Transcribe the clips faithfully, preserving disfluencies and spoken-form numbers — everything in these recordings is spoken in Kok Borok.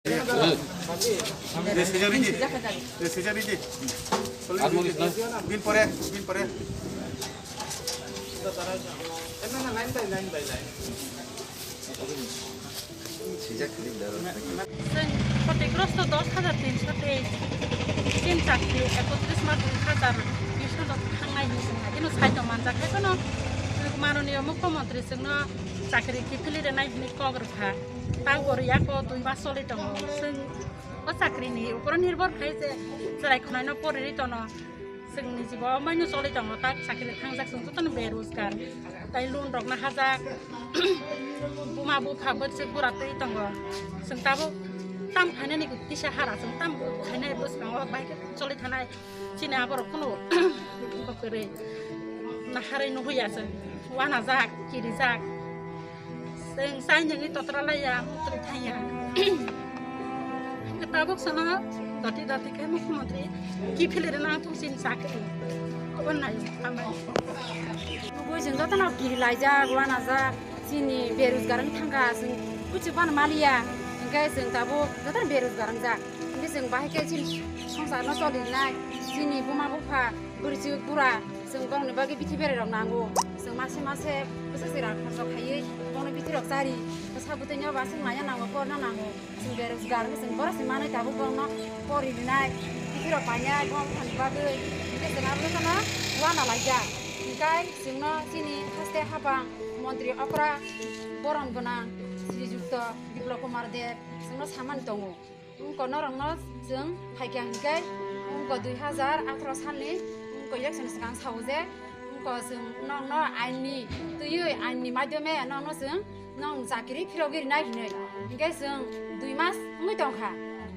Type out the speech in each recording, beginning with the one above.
De, sejak ridi. De, sejak ridi. Almolis na. Bin pore, bin pore. Sejak ridi. Chwng khotigrosto dos hajar tinso teis, chini chakri ekotris ma dui hajar bish no thangnai hinwi chwng haino saito manjak, hai phano manoniyo mukhyamantri chwngno chakri kiphilwi rwnai hinwi kok rwkha. Tang bo rwya kho, dui mas choli tongo. Chwng o chakrini uporo nirbhor khai je chwrai khwnaino poriwi tono. Chwngni jibo maino choli tongo, tak chakri thangjak chwng jotono berojgar. Tai loan rokno hajak. Buma bupha bwswk bura twi tongo. Chwng tabuk tam khainani kisa hara, chwng tam khainai bwskango bai khe choli thanai. Chini aborok kunu kwrwi naharwi nuhuya chwng. Wanajak, kirijak. Chwng chai nungwi totra laiya, muktrwi thangya. Hwnkhe tabuk sono dati dati khe mukhyamantri kiphilwi rwna ang thung chini chakri. Obo nai hambai. Tubui chwng jotono kiri laijak, wanajak, chini berojgar wng thangkha, chwng kuchuk phano maliya, hwnkhe chwng tabuk jotono berojgar wngjak. Hwnkhe chwng bahai khe chini songsarno choli rwnai, chini buma bupha, bwrwi chwk bura, chwng bongni bagwi bithi berwi rok nango. Chwng mase mase bwswk se rang khorchok khaiwi bongni bithi rok chari, bwsa bwtwi no ba chwng maya nango, porna nango. Chwng berojgar hwnkhe chwng borok se manwi tabuk borokno pori rwnai, bithi rok painai, buma buphani bagwi. Hwnkhe chwng abo jotono uana laijak. Hwnkhe chwngno chini haste haphang montri okra borom gwnang Sri Jukto Biplab Kumar Deb chwngno samani tongo. Wngkha norokno chwng phaikha hwnkhe wngkha dui hajar atharo salni wngkha election swkang sao je wngkha chwng nokno ainni twiwi ainni maidhyome nokno chwng nong chakri phirogwi rwnai hinwi. Hwnkhe chwng dui mas wngwi tongkha.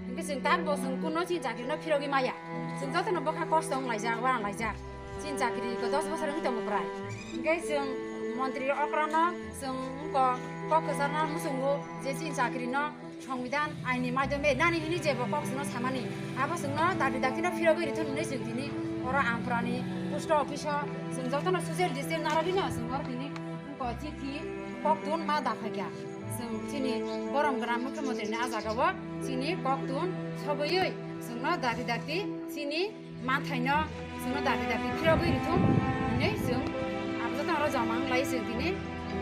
Hwnkhe chwng takbo chwng kuno chini chakrino phirogwi maya. Chwng jotono bwkha kosto wnglaijak, uanalaijak. Chini chakri ko dos bosor wngwi tongo prai. Hwnkhe chwng montri okrano chwng wngkha kok kwcharno muchungo je chini chakrino Songbidan aini maidhyome nani hini jebo kok chwngno samani, abo chwngno dabi dakti no phirogwi rithun hwnwi chwng tini oro Ampurani post office o chwng jotono social distance narwgwino chwng oro tini wngkha chithi koktun ma daphaikha. Chwng chini borom gwnang mukhyamantri ni a jaga o chini koktun sogwi chwngno dabi dakti chini manthaino chwngno dabi dakti phirogwi rithun hwnwi chwng abo jotono oro joma wnglai chwng tini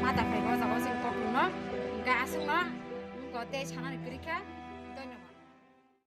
ma daphaikha o jaga o chini koktunno hwnkhe aswkno wngkha tei sanani kwrwikha.